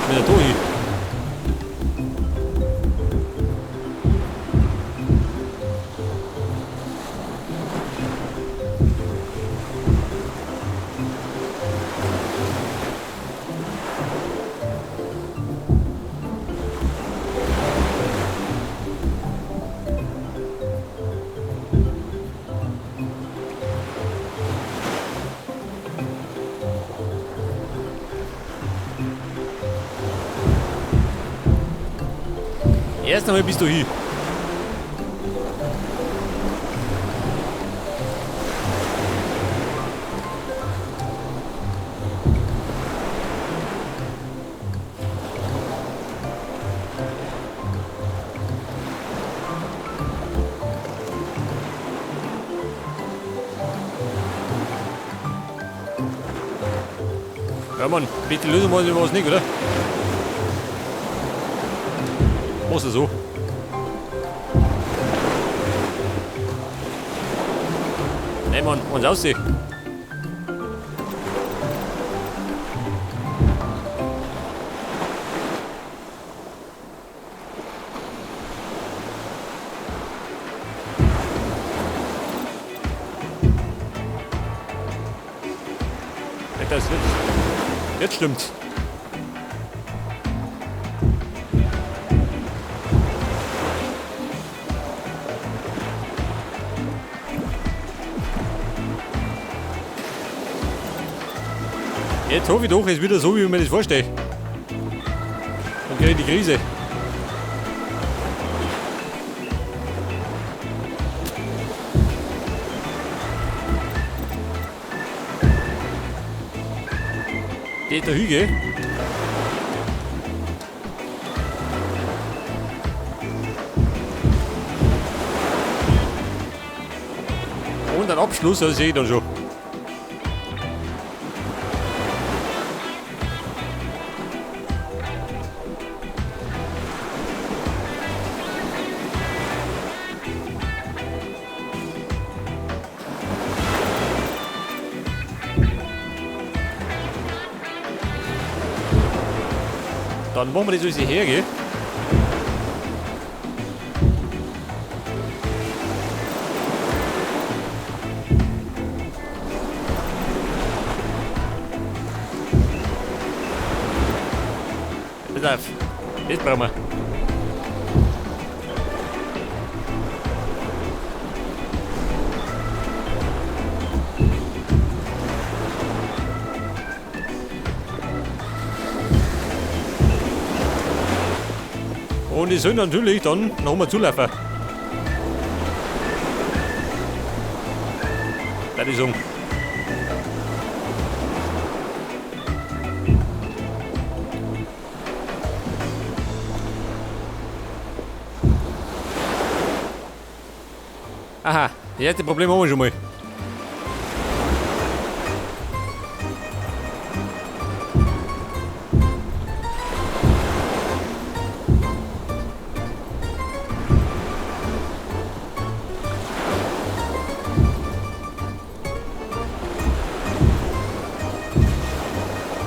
Mit der Tohi. Erst einmal bist du hier. Ja Mann, bitte lösen wir was nicht, oder? Muss er so. Nein Mann, uns aussehen. Das wird. Jetzt stimmt's. Jetzt hoffe ich doch, es ist wieder so, wie ich mir das vorstelle. Dann kriege ich die Krise. Geht der Hügel. Und ein Abschluss, das sehe ich dann schon. Dann machen wir das alles her, gell? Pass auf, das brauchen wir. Und die sollen natürlich dann nochmal zulaufen. Das ist um. Aha, das erste Problem haben wir schon mal.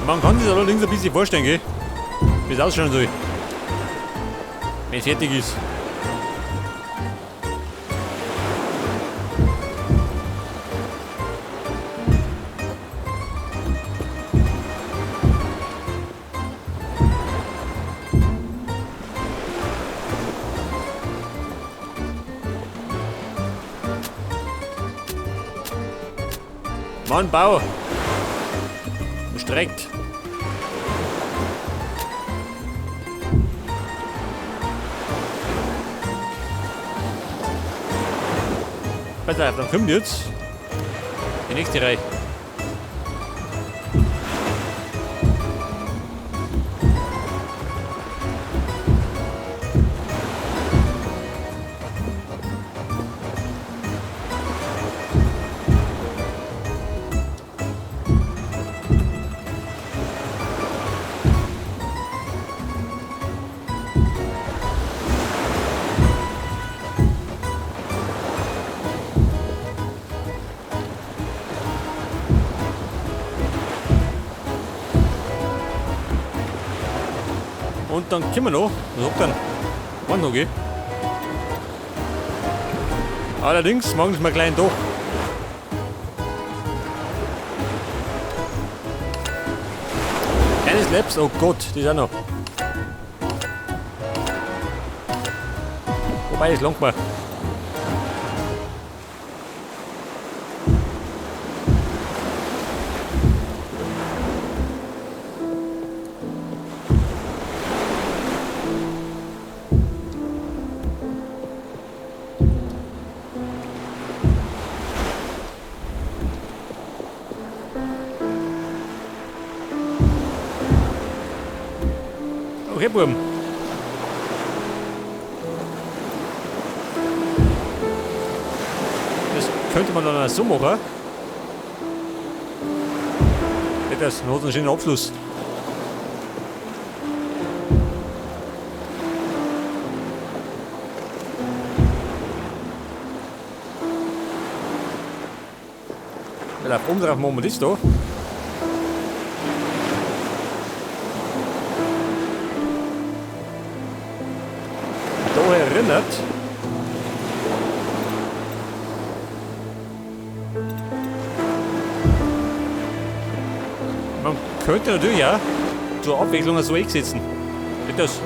Man kann sich allerdings ein bisschen vorstellen, gell? Wie es ausschauen soll. Wenn es fertig ist. Mann, Bau! Streckt. Pass auf, dann kommt jetzt die nächste Reihe. Und dann können wir noch, was sagt dann? Wann noch, gell? Allerdings machen sie mal klein doch. Kleines Labs, oh Gott, das ist auch noch. Wobei, das langt mir. Okay, Buben. Das könnte man dann auch so machen. Das hat einen schönen Abschluss. Weil auf oben drauf machen wir das da. Da erinnert. Man könnte natürlich auch zur Abwechslung so einsetzen. Geht das?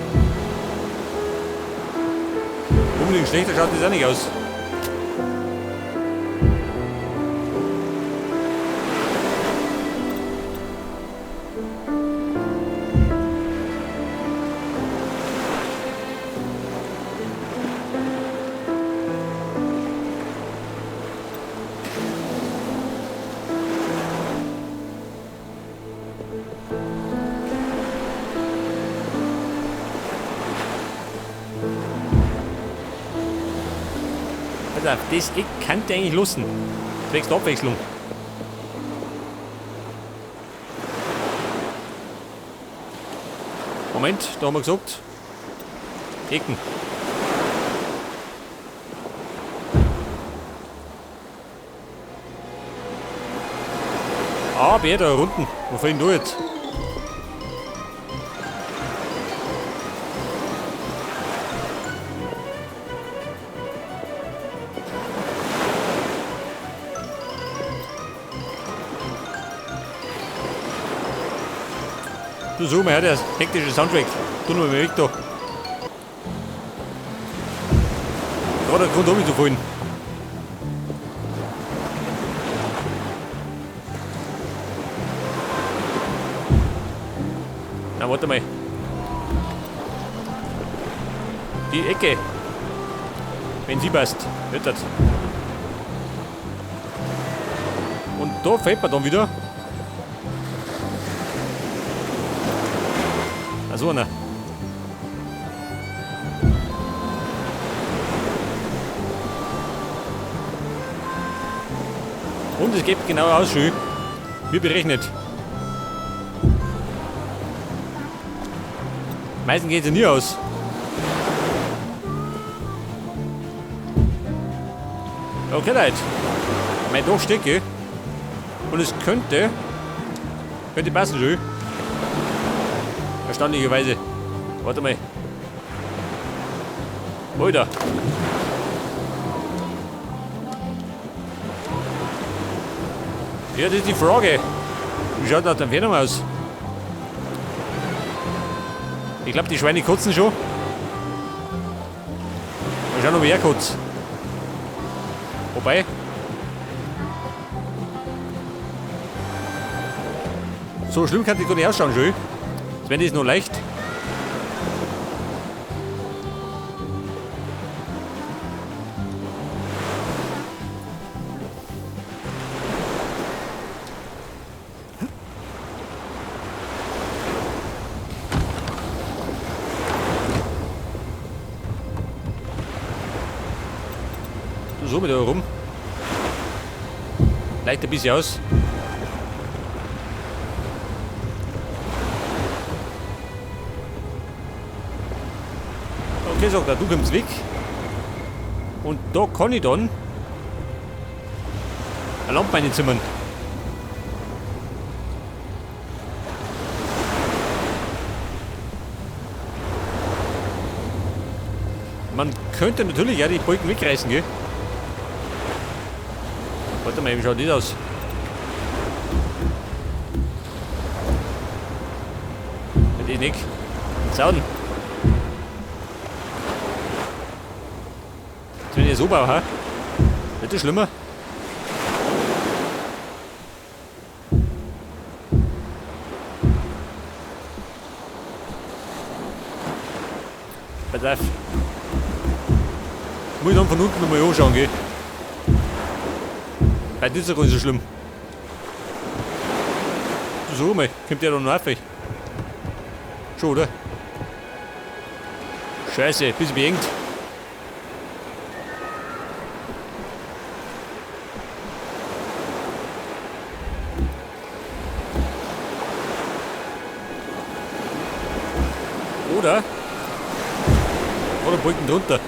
Unbedingt schlechter schaut das auch nicht aus. Also das ich könnte eigentlich lusten. Zwecks der Abwechslung. Moment, da haben wir gesagt. Ecken. Ah, B da unten. Wo fällt denn du jetzt? Du so, mal her, der hektische Soundtrack. Tu nur mal weg da. Gerade der Grund, um mich zu fallen. Na, warte mal. Die Ecke. Wenn sie passt, wird das. Und da fällt man dann wieder. So einer. Und es gibt genau aus, schön, wie berechnet. Meistens geht es ja nie aus. Okay, Leute. Mein Dach steht, gell? Und es könnte passen, schön. Erstaunlicherweise. Warte mal. Alter. Ja, das ist die Frage. Wie schaut das der Entfernung aus? Ich glaube, die Schweine kotzen schon. Mal schauen, ob ich kotze. Wobei. So schlimm kann die gar nicht ausschauen, schön. Das wäre das noch leicht. So mit da rum. Leicht ein bisschen aus. Okay, sagt er, du kommst weg. Und da kann ich dann eine Lampe reinzimmern. Könnte natürlich auch die Balken wegreißen, gell? Warte mal, wie schaut das aus? Das nicht. Zaun. Jetzt wenn ich so baue, ha? Wird das schlimmer? Pass auf. Muss ich dann von unten nochmal anschauen, gell? Weil das ist ja gar nicht so schlimm. So mal, kommt der da noch auf? Schon, oder? Scheiße, bisschen beengt. Oder? Oder Balken drunter.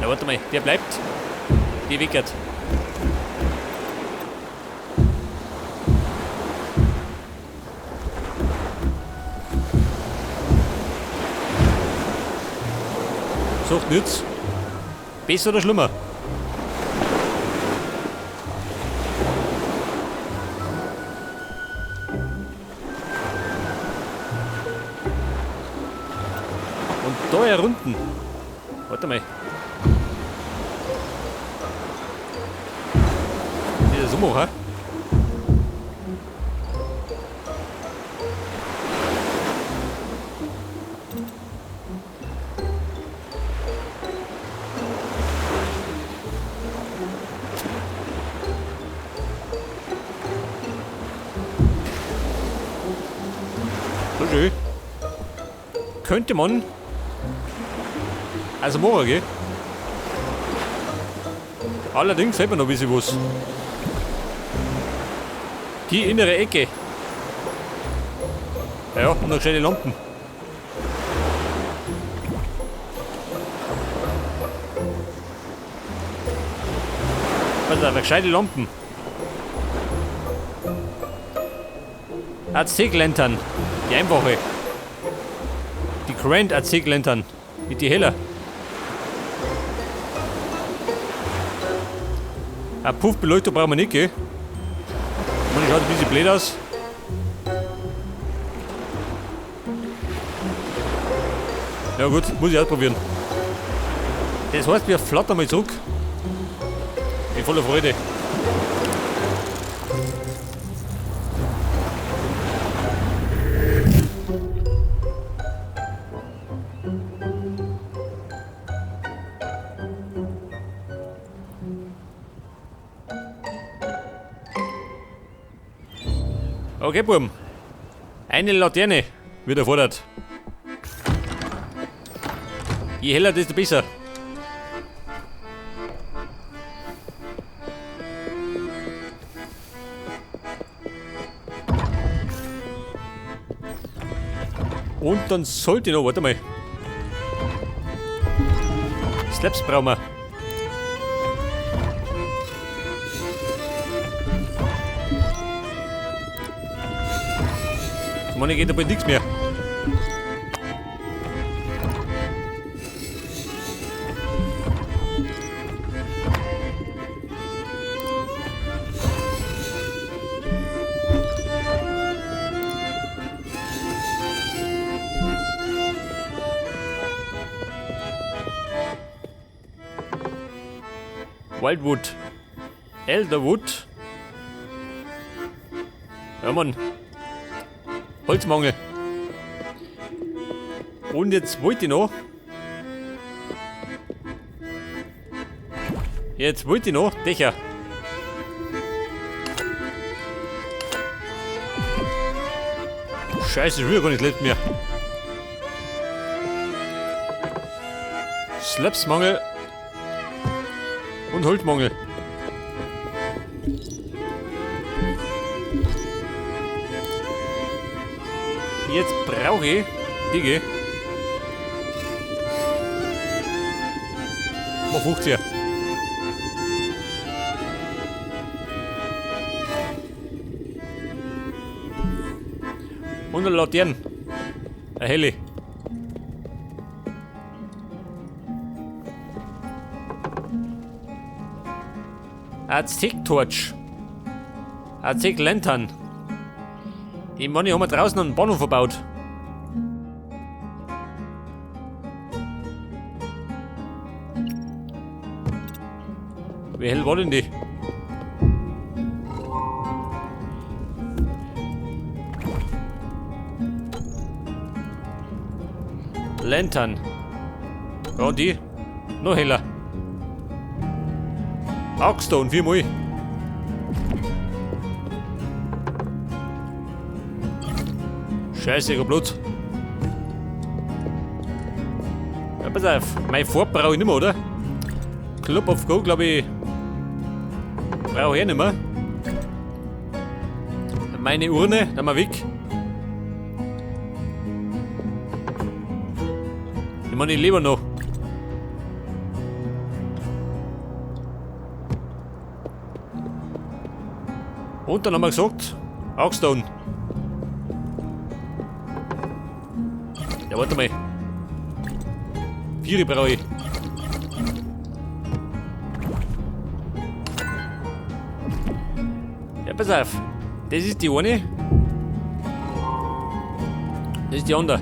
Na warte mal, der bleibt. Die wickert. Sucht nichts. Besser oder schlimmer? Und da herunten. Warte mal. Dieser Sumo, ha? So schön. Könnte man. Also morgen, gell? Allerdings fehlt mir noch ein bisschen was. Die innere Ecke. Ja, und noch schöne Lampen. Pass auf, gescheite Lampen. Aztek-Lantern. Die einfache. Die Grand Aztek-Lantern. Mit die heller. Eine Puffbeleuchtung brauchen wir nicht, gell? Man schaut ein bisschen blöd aus. Ja gut, muss ich ausprobieren. Das heißt, wir flattern mal zurück. In voller Freude. Okay, Buben. Eine Laterne wird erfordert. Je heller, desto besser. Und dann sollte ich noch, warte mal. Slaps brauchen wir. Mann, geht aber nichts mehr. Wildwood. Elderwood. Ja, Mann. Holzmangel. Und jetzt wollte ich noch. Jetzt wollte ich noch Dächer. Scheiße, ich will gar nicht lebt mehr. Slapsmangel. Und Holzmangel. Jetzt brauche ich Dinge. Mal 50. Und eine Laterne. Eine helle. Aztec Torch. Aztec Lantern. Die Mann haben wir draußen einen Bahnhof verbaut. Wie hell war denn die? Lantern. Ja, und die? Noch heller. Arcstone, viermal. Scheiße, ich hab Blut. Ja, pass auf, mein Farb brauche ich nicht mehr, oder? Club of Go, glaube ich, brauche ich auch nicht mehr. Meine Urne, da mal weg. Ich meine, ich lebe noch. Und dann haben wir gesagt, Arcstone. Ja, warte mal. 4 brauche ich. Ja, pass auf. Das ist die eine. Das ist die andere.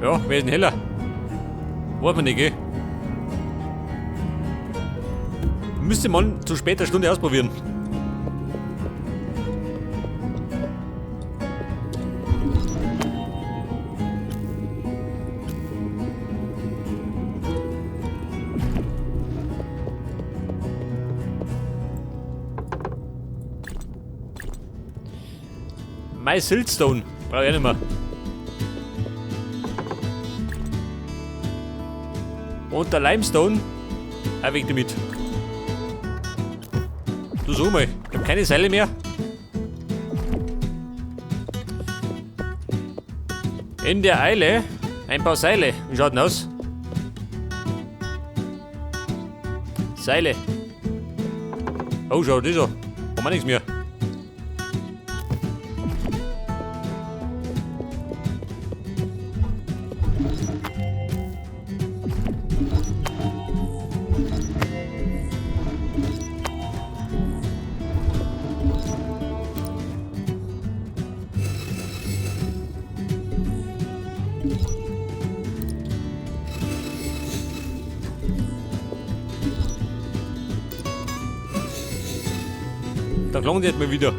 Ja, wer ist denn heller? Weiß man nicht, gell? Müsste man zu später Stunde ausprobieren. My Siltstone. Brauch ich auch nicht mehr. Und der Limestone. Auch weg damit. Du so mal. Ich hab keine Seile mehr. In der Eile. Ein paar Seile. Wie schaut denn aus? Seile. Oh, schau, das an. Haben wir nichts mehr. Da klang die jetzt mal wieder.